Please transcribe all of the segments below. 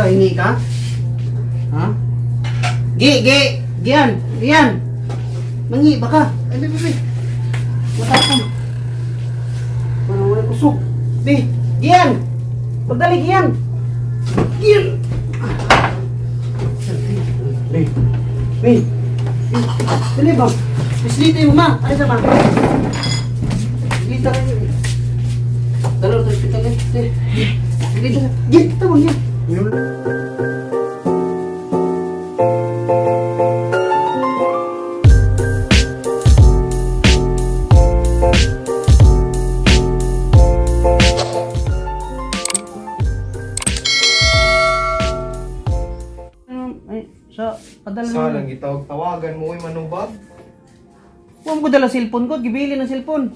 Ikaw, hingi ka? Ha? Gi, gi! Gian! Gian! Mangi, baka! Ay, bi, bi, bi! Matapon! Wala, wala, kusog! Bi! Gian! Pagdali, Gian! Gian! Bi! Bi! Bi! Dali ba? Islita yung ma! Ay, sama! Islita kayo. Dalaw sa ospital eh. Dali. Gian! Tawag niya! Ay, sa padala Sa lang gitawag tawagan mo oy manubag. Huwag mo ko dala cellphone ko, gibili ng cellphone.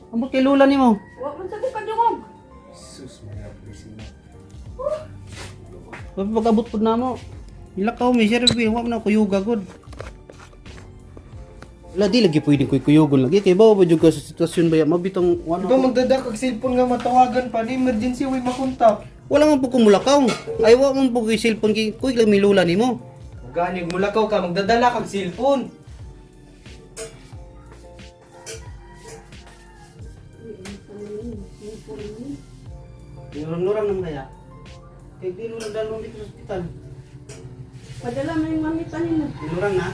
Ambot kay Lola nimo. Wa man sa ko kadungog. Sus, mga prisina. Huwag pag-abot po na mo. Ilakaw may serve, huwag na kuyuga gud. Wala di lagi pwedeng kuy kuyugon lagi kay bawo ba jud ka sa sitwasyon ba ya mabitong wala. Ikaw magdada kag cellphone nga matawagan pa ni emergency way makontak. Wala man po kumulakaw. Ay wa man po kay cellphone kay kuy lang may lola nimo. Gani mulakaw ka magdadala kag cellphone. Nurang-nurang naman kaya. Kay di nurang dalong dito sa ospital. Padala man yung mamita nimo. Nurang na.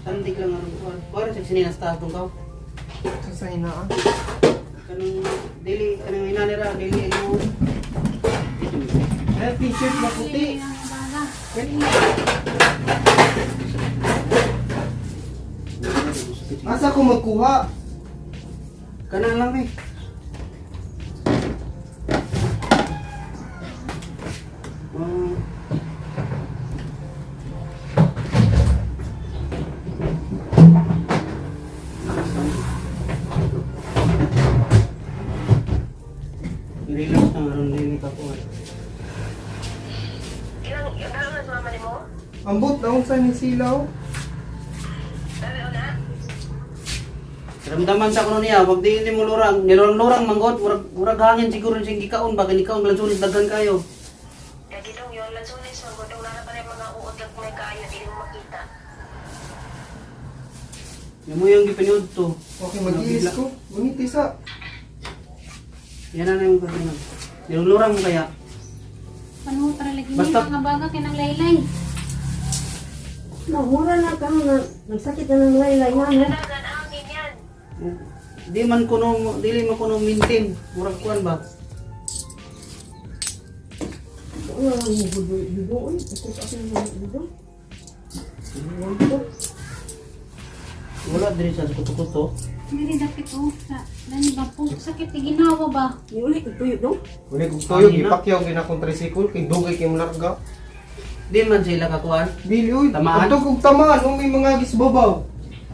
Sandik lang ang kuan. Kuan sa sinilas taas dong kaw. Sa sa inaa. Kanang dili kanang ina nila dili mo. Eh, t-shirt na puti. Asa ko magkuha? Kanang lang eh. Oh. Relax na aron dili ka kuan. Ilang, ilang na sa mama ni mo? Ambot na unsa ni silaw. Dali o na? Ramdaman sa kuno niya, wag di mo lurang, nilurang-lurang manggod, murag murag hangin siguro siyang gikaon ba gikaon lansunis daghan kayo. Lagi dong yun, lansunis, magudong na pa rin mga uod kag may kaayo, di mo makita. Yan mo yung gipinood to. Okay, mag-iis ko. Ngunit isa. Yan na yung kasi. Nilurang mo kaya. Panuot ra lagi ni Basta- mga baga kay nang laylay. Mahura na ka na nagsakit na ng laylay nga no. Dalagan, hangin yan. Di man kuno dili man kuno maintain, murag kuan ba? Wala lang mo dugo oy. Tapos ako ng dugo. Wala diri sa kuto-kuto. Dili dapit oh sa dani ba po sakit ni ginawa ba. Niuli ko tuyo dong. Uli kog tuyo Angin na. gipakyaw gina akong tricycle kay dugay kay mularga. Di man sila kakuan. Dili oy. Tamaan? Adto kog tamaan o may mga gisbabaw.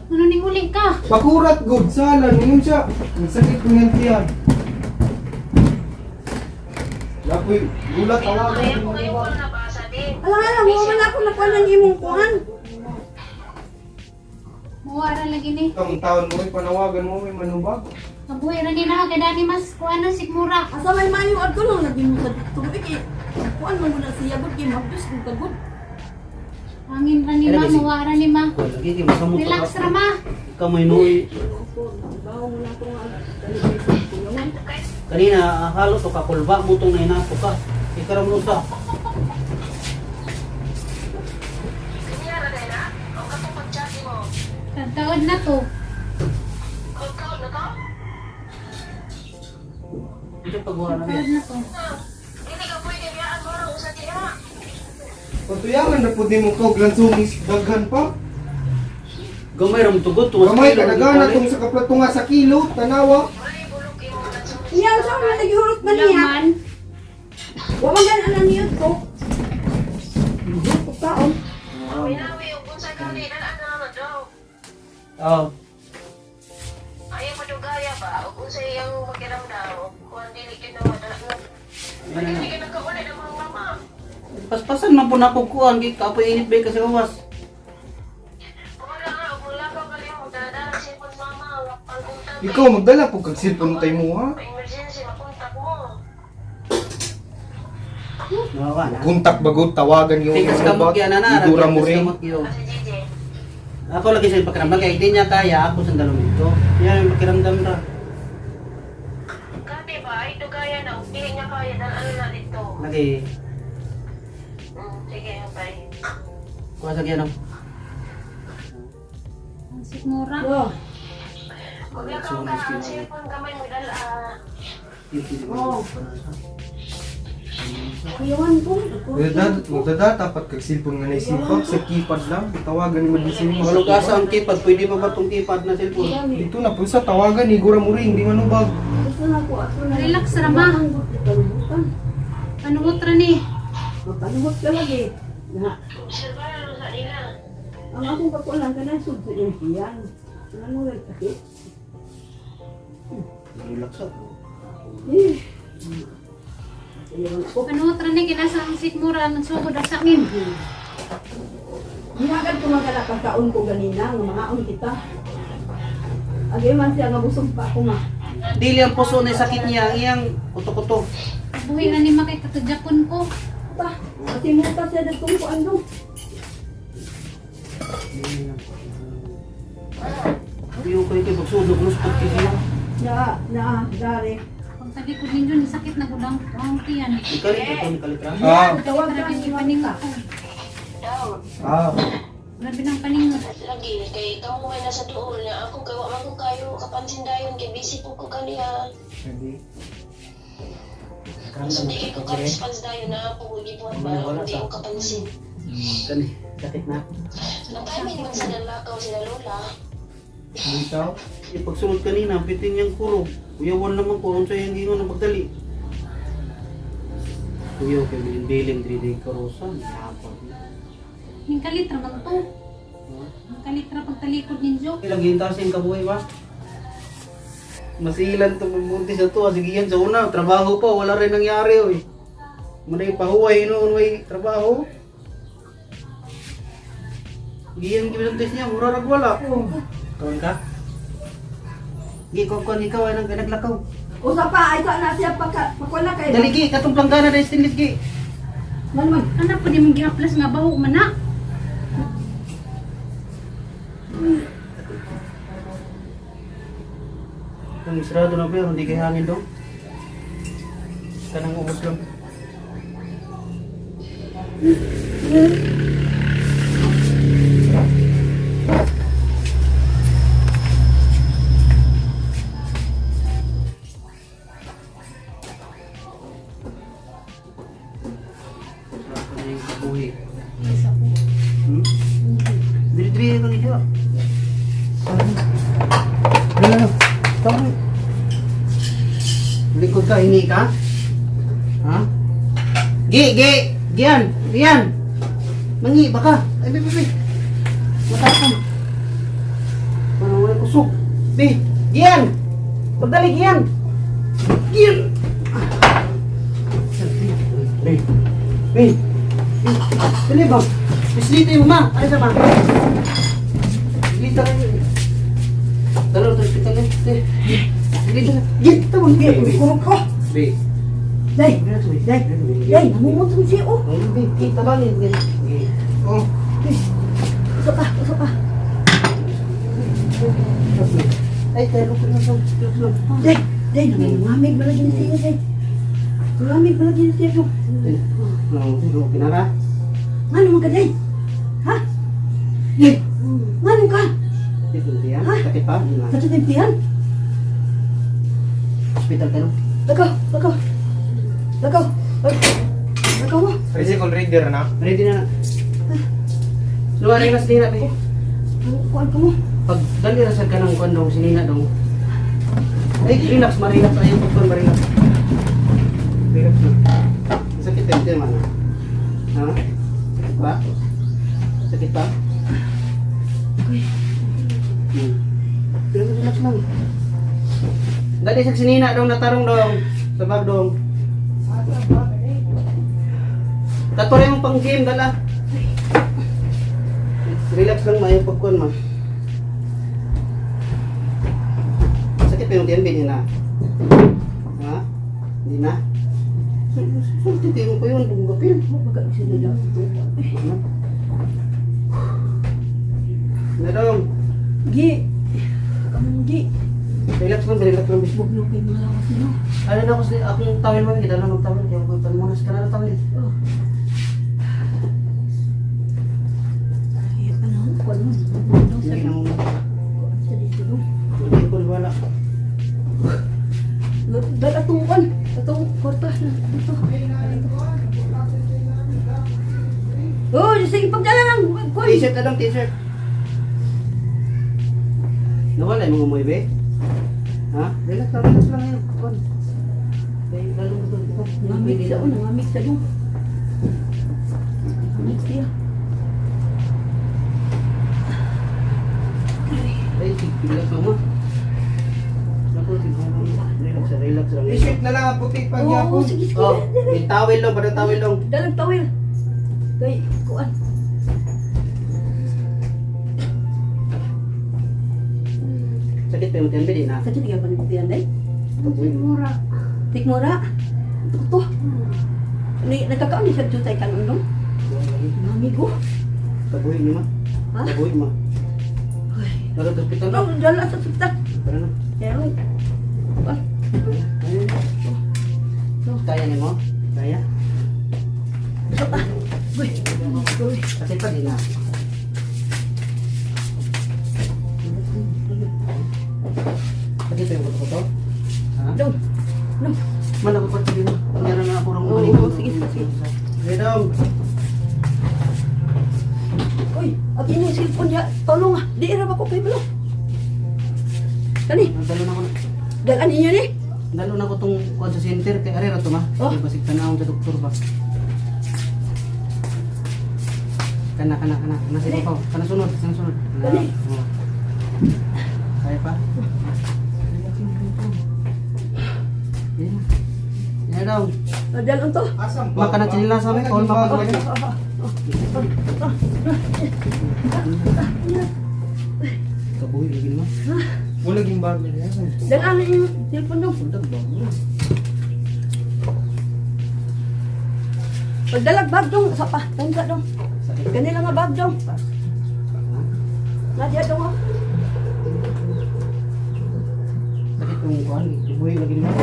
Ano ning uli ka? Pakurat gud salan ingon siya. Ang sakit ng tiyan. Lapoy, gulat tawagan. Kaya ko kayo ko nabasa din. Ala ala, wa man ako nakuha ng imong kuan. Muwa ra lagi ni. Ang taon mo, panawagan mo, may manubag. Kabuhi ra ni na kay dani mas kuan na sigmura. Asa may mayo adto lang lagi mo sa tuig eh. Kuan man gud na siya gud kay mabdus kog kagud. Hangin ra ni ma, muwa ra ni ma. Kuan lagi kay masamot. Relax ra ma. Ikaw may nuoy. Bawo mo na ako nga dali sa kuyawan. Kanina halo to kakulba mo tong nainato ka. Ikaw mo sa. Kanya ra na? O katong pag-chat mo. Tagtaod na to. Kaon na ka? Ito pagwala na. Tagtaod na to. Dili ka pwede biyaan mo ra usa diha. Patuyangan na po din mo kog lansungis daghan pa. Gamay ra mo tugot tuwas. Gamay ka nagana tong sa kaplato nga sa kilo, tanawa. Wala bulok imo lansunis. Iya, sa man lagi hurot man Wala niya. man. Wa man gan ana niyo ko. Kaon. Minawi og unsa gani dala na naman daw. Oh. Ayaw madugaya ba? Og unsa iyang pakiramdam? Og kuan dili gyud na madala na. Yan na. Dili ka nagkauli ng mga mama. Paspasan man po na ko kuan kay kapoy init ba kasi gawas. Wala nga, og mulakaw ka rin mo, dala-dala cellphone mama, pangkontak. Ikaw magdala po kag cellphone tay mo ha. Emergency, makontak mo. Nawa na. Kontak bago tawagan yung Tikas kamot gyud na na. Idura mo rin. Kamot gyud. Si JJ. Ako lagi sa pakiramdam kay di niya kaya ako sa dalawang dito. Yan yung pakiramdam ra. Kati ba, ay dugaya na, ug dili niya kaya dahil ano na dito. Lagi Sige, bye. kuha sa gyud. Ang sikmura. Oh, Maglakaw ka, ang cellphone gamay mo dala. Oh. Kuyawan ko. Magdada dapat kag cellphone nga naisipak sa keypad lang. Tawagan mo din sino. Malug asa ang keypad, pwede pa ba tong keypad na cellphone? Dito na po sa tawagan ni Gura mo rin, di manubag. Gusto na ko ato na. Relax ra, ma. Panuot ra ni. Mapanuot ka lagi. Na, Obserbahan mo sa nila. ang akong kakulang ka na sud sa iyong tiyan. Ano lang sakit? Relax ako. Eh. Kuyawan ko. Panuot ra ni kinasa ang sikmura ang sugod asa min. Gihagad ko mga pagkaon ko ganina, nga mangaon kita. Agay man siya nga busog pa ako nga. Dili ang puso na sakit niya, ang iyang kuto-kuto. Buhi na ni makay katudjakon ko. Pa, pasimuta siya datong kuan do. Iyo kay kay pagsunog no spot kay siya. Na, na, dare. Pagtalikod ninyo ni sakit na gud ang tiyan. Ikalit ito ni kalitra. Ah, Tawag ka Grabe ni ni paningot ko. Down. ah. Grabe ng paningot. Lagi, kay ikaw mo may nasa duol na ako gawa man ko kayo kapansin dayon kay busy po ko kaniya. Hindi. So di ko ka-response dayon na ako gibuhat ba hindi ko kapansin. Kani, sakit na. Ang timing man sa nalakaw sila lola. Bitaw. Yung pagsunod kanina, bitin niyang kurog. Kuyawan naman ko, unsa yung gingon ng pagdali. Kuya, kay bilin-bilin, dili karosa. Nahapon. Ning kalitra man to. Ang kalitra pagtalikod ninyo. Ilang gintas yung kabuhay ba? Masilan to mamunti sa to. Ah, sige yan sa una, trabaho pa, wala rin nangyari oy. Manay pahuway noon way trabaho. Giyan gibinuntis niya, mura rag wala. Kaon ka? Gi ko kon ikaw ay nang naglakaw. Usa pa ay sa na siya pagka pagwala kay. Dali gi, katong planggana na stainless gi. Man man. Ana po di mong gihaplas nga baho man na. Kung isrado na pero hindi kay hangin dong. Kanang ubos lang. Sarap na yung kabuhi. Diri-diri kang isa. Ano ano? Tama. Likod ka, hingi ka? Ha? Gi, gi! Gian! Gian! Mangi, baka! Ay, bi, bi, bi! Matapang! Parang wala kusog. Bi! Gian! Pagdali, Gian! Gian! Bi! Bi! Bi! Dali ba? Bislita yung ma! Ay, sama! Bislita kayo. Dalaw, ito, hospital eh. Bislita. Gian! Tawag, Bi! Bi! Kurog ko. Bi! Day, day, day, namumutong siya oh. Bi! Bi! Tabangin! Bi! Oh, Usa pa, usa pa. Ay, tayo ko na sa Day, day, nangangamig ba lagi siya day. Nangangamig ba lagi siya do. Okay na ka? Ngano man ka day? Ha? Day, ngano ka? Dito siya. Ha? Sakit pa? Hindi na. Sakit ang tiyan? Hospital tayo. Lakaw, lakaw. Lakaw. Ay, Lakaw mo. tricycle rider na. Ready na na. Luwa rin mas nina, be. Ang kuan ka mo. Pag dali ra sad ka ng kuan dong sinina dong. Ay, relax, ma-relax. Ayaw pag ma-relax. Relax na. Sakit tayo, tayo, mana. Ha? Sakit ba? Sakit pa? Pero relax lang. Dali sa sinina dong natarong dong. Sa bag dong. Kato rin mong pang gym, dala. Relax lang ma, yung pagkuhan ma. Sakit pa yung tiyan, niya na. Ha? Hindi na? Sulti kayo ko yun, kung gapil. Mabaga sila lang ito. Ano? Narong, Gi. Kaman gi. relax lang, relax lang mismo. Buglo kay mga lawas nyo. Ano na ako, akong tawil mo, kita na magtawil, kaya ko ipanmunas ka na ng tawil. Oh. Ay, ano? Kuwan mo. Daw sa Hindi na mo. Kuwan sa dito. no? Hindi ko wala. Dal atong kuwan. Atong kwarta na dito. Oh, sige pagdala lang. Kuwan. T-shirt na lang, t-shirt. Nawala yung mga umuwi, be? Ha? Relax lang yun. Kuwan. Kaya lalo mo doon. Ito. Ngamit siya, oh, nangamit siya yung. Nangamit siya. Ay, sige, relax lang mo. Naku, sige. Relax, relax lang. T-shirt na lang, ang puti Oo, pagyapon. sige, sige. Oh, may towel lang, parang towel lang. Dalang tawil. Kay, kuan. Sakit pa yung tiyan, be, di na. Sakit nga pa ni tiyan day. Mura. Tikmura. Ito. Ni nagkakaon ni sa jutay kanon dong. Mami ko. Tabuhin niyo, ma. Ha? Tabuhin, ma. Ay. Lalo sa ospital na. Ano, dala sa ospital. Tara na. Pero, ah, Ayun. Kaya ni mo? Kaya? ito pa. Uy, uy. Sakit pa din na. Sakit pa yung buto-buto? Ha? Dong. Dong. Man ako pa din. Meron na ako rong Oo, balik. oo, sige, sige, sige. Sige dong. Uy, ang inyong cellphone niya. Tulong ah. Di ra ba ko kay balo. Kani, Dalo na ako. dalan ninyo ni. Dalo na ko tong kuan sa center kay are ra to ma. Oh. Kay basig tan-awon sa doktor ba. Kana kana kana kana sa ibabaw. Kana sunod, kana sunod. Kana. Dali. Oo. Kaya pa? Yan. Yan daw. Dalan to. Asam ba? Baka na chinila sa amin, call pa pa. Kabuhi lagi naman. Wala ging bago niya. Dalan ninyo cellphone dong. Pundag ba? Pagdalag bag dong sa pa, tanda dong. Sakit. Kanila nga bag dong. Nadia dong ah. Sakit yung kuan, kabuhi lagi naman.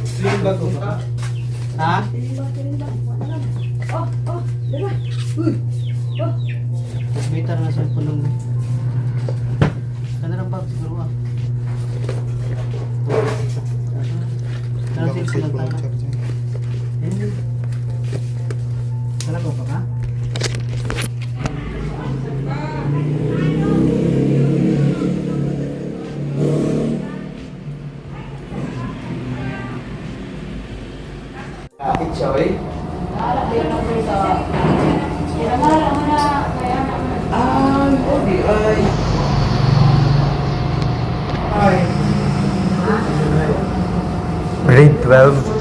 Slim bag ko ka. Ha? Oh, oh, dala. Uy. Oh, Better na cellphone lang. Kana lang bag siguro ah. Kana cellphone lang tayo. Eh. Kala ko pa ka? Kapit siya, oy. Ay, odi ay. Ay. Grade 12.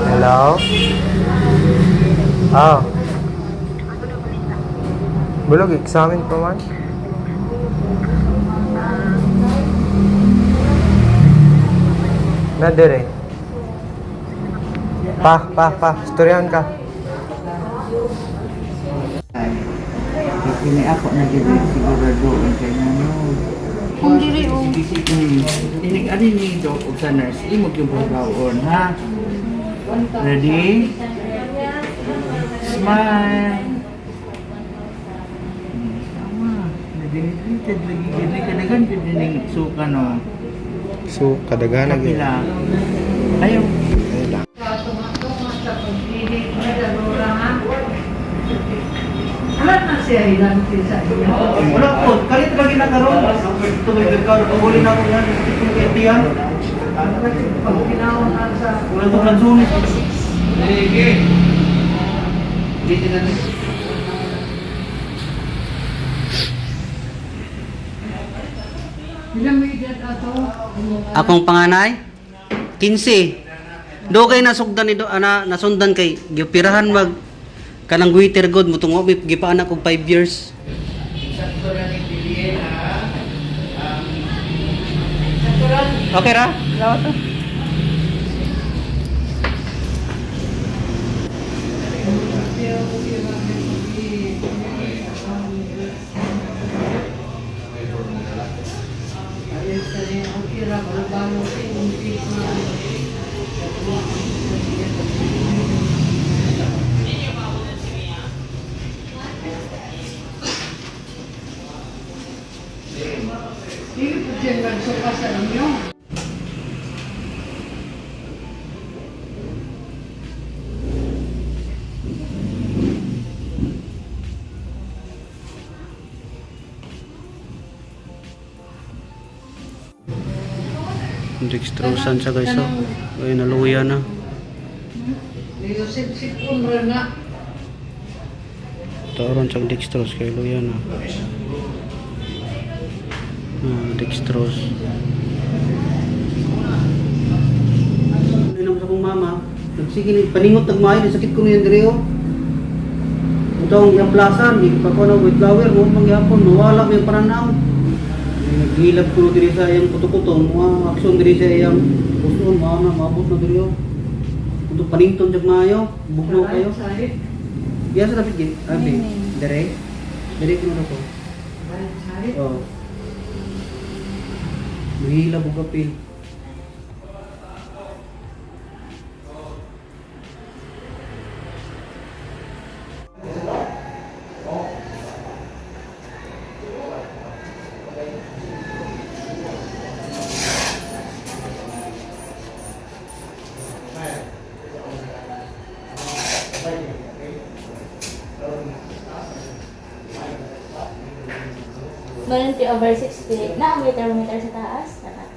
Hello? Ah. Bulog, examen pa man. Na dire. Pa, pa, pa. Istoryahan ka. Kini ako na gid sigurado ang kay ngano. Kung diri o. Inig ani ni doc ug sa nurse imo gyud bugawon ha. Ready? Smile. Tama. Nadinited lagi gid ni kadagan gid ning suka no. So, kadaghanan gyud. Kapila. Ayaw. Ayun lang. Tunga-tunga sa pagdili, siya hilanti sa iya. Wala po, kalit lagi na karon. Ito may berkado, paguli na ako yan. Sakit kong kaitian. Pag ginawa sa Wala itong lansunis. Sige. Dito na na. Ilang may edad ato? Akong panganay 15. Dugay nasugdan ni do ana nasundan kay gipirahan mag kanang guiter god mutungo gipaanak og 5 years. Okay ra? Lawat to. Dili po siya nagsuka sa inyo. Dextrosan siya guys. Oh. Ay naluya na. Sipon ra na. Taron siyang dextrose kay luya na. Ah, dextrose. Inom sa kong mama. Nagsige ni paningot nagmaayo sakit ko niyan dire oh. Ito ang iyang plasan, di pa ko na with flower mo mangyapon mawala may pananaw. Ay, Naghilab ko diri sa iyang kuto-kuto, mga aksyon diri sa iyang puso, mao na maabot na diri oh. Ito panington jag maayo, bugno kayo. Sahit. Iya sa dapat gid, abi. Dire. Dire kuno ko. Sahit. Oh. Mahila og apil. Ninety over 68 na, may thermometer sa taas. Tara.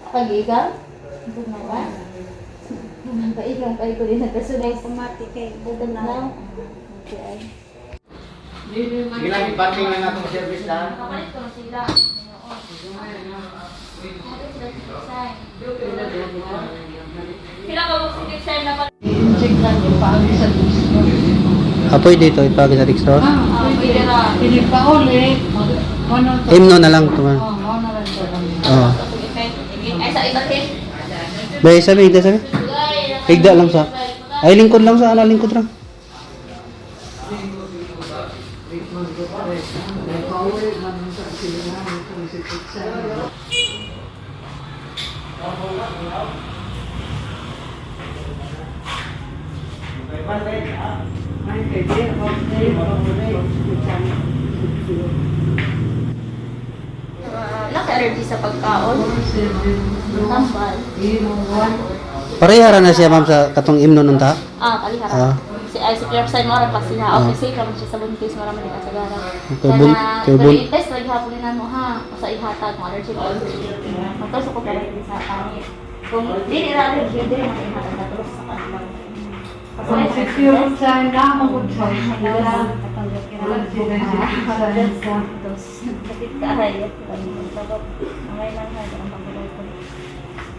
Pag-igang? Gumawa? Paigang pa ko din nagkasunay. Pumati kay Bugnaw. Okay. Sige lang, ibating lang atong service na. Kapalit ko na sila. Sila ka mag na pala. Check lang yung paagi sa gusto. Apoy dito ipagi sa dextrose. Ah, pwede ra. Pinipauli. Ano to? Imno na lang to man. Oh, mo na lang to. Oo. Ay, sa iba tip. Bay sabi, higda sabi. Higda lang sa. Ay lingkod lang sa ana lingkod ra. Pauli man sa sila kung si Pitsa. Ay, kay di, okay. Wala ka allergy sa pagkaon. Tambal. Pareha ra na siya ma'am sa katong imno nun ta. Ah, palihara. Ah. Si ay si Clear sign mo ra pa siya. Ah. Okay, safe ra man siya sa buntis, mara man kasagara. Okay, kay Pero i-test lagi hapon na mo ha. O sa ihatag mo allergy ko. Magtos ko para sa tani. Kung dili ra allergy, dili man ihatag na tulos sa kanila. Kung si Pure sign na, magud sa sila. Wala sila si Pitsa. Dos. Sakit ka ay. Takot. Angay lang ha, ang pagulay ko.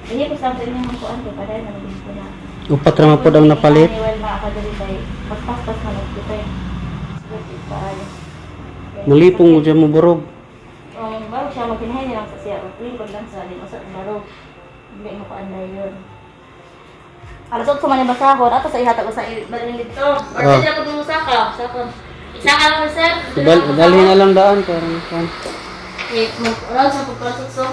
Hindi ko sa inyo ang kuan kay paday na maging ko na. Upat ra man pod ang napalit. Well, makakadali kay pagpaspas na lang kita eh. Sakit ka ay. Nalipong ko siya mo burog. Ang barog siya magkinahay niya lang sa siya. Lingkod lang sa lingkod sa barog. Hindi mo kuan na yun. Alas 8 man yung basahon. Ato sa ihatag ko sa balin dito. Or Ah. pwede ako dumusaka. Saka. Isa ka lang, sir. Dal dalhin na lang daan parang kan. Eh, mag-oral sa pagpasok so.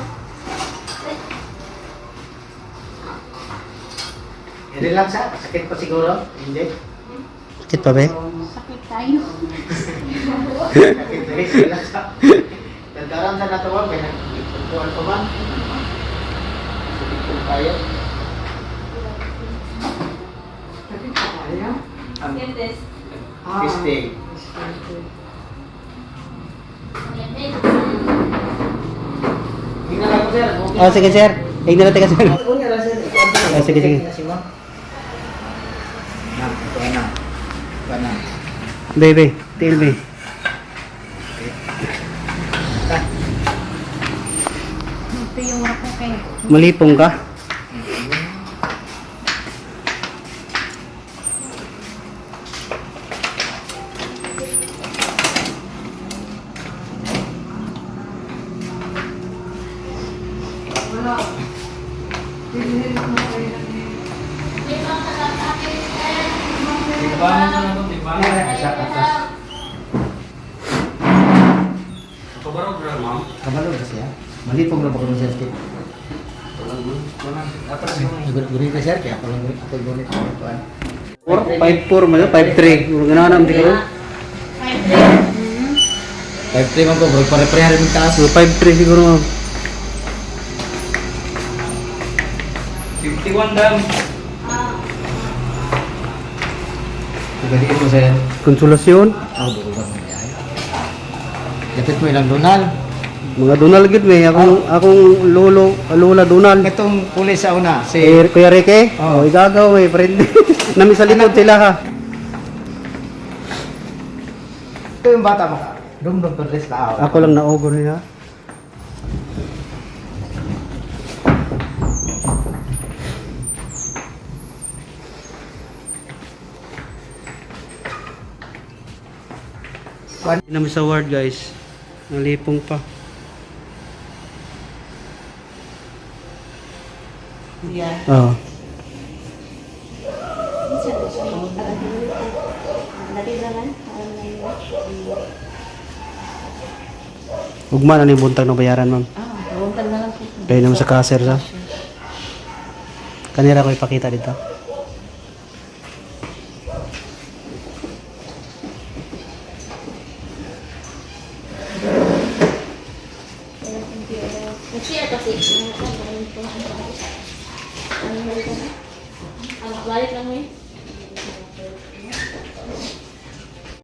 Relax ha, sakit pa siguro? Hindi. Sakit pa be? Sakit tayo. Sakit rin, relax ha. Tagkaran sa natuwa, kaya nagtutuan pa ba? Sakit po tayo. Sakit pa kaya? Testing. Oh, sige sir. Tingnan natin ka sir. Oh, sige, sige. Na, ito na. Ito na. Bebe, tiil be. Ito yung ko kay. Malipong ka? Wala. Pinhirit mo kayo ng Kabalo ba siya? Malipong na ba kung sir? Guri ka sir, kaya ako lang ako gunit ako tuan. 4, 5, 4 mo 5, 3. Murag na naman di karon. 5-3 man ko, bro. Pare-pareha rin taas. So 5, 3 siguro ma'am. 51 dam. Pagaliin mo sir. Konsolasyon. Ako, buko ba mo ay? Dapat mo ilang Donald. Mga Donald gid me, akong akong lolo, lola Donald. Itong pulis sa una, si... Si Kuya Ricky? Oo. Oh, igagaw eh, friend. Nami sa likod sila ha. Ito yung bata mo. Dumdum Perez na Ako lang naogo nila. Nami sa ward guys. Nalipong pa. Yeah. Oo. Dati naman. Ano na yun? Ugma na ni buntag na bayaran ma'am. Ah, buntag na lang po. Dahil naman sa kaser sa. Kanira ko ipakita dito. Nag-share kasi. Ano, balik lang eh.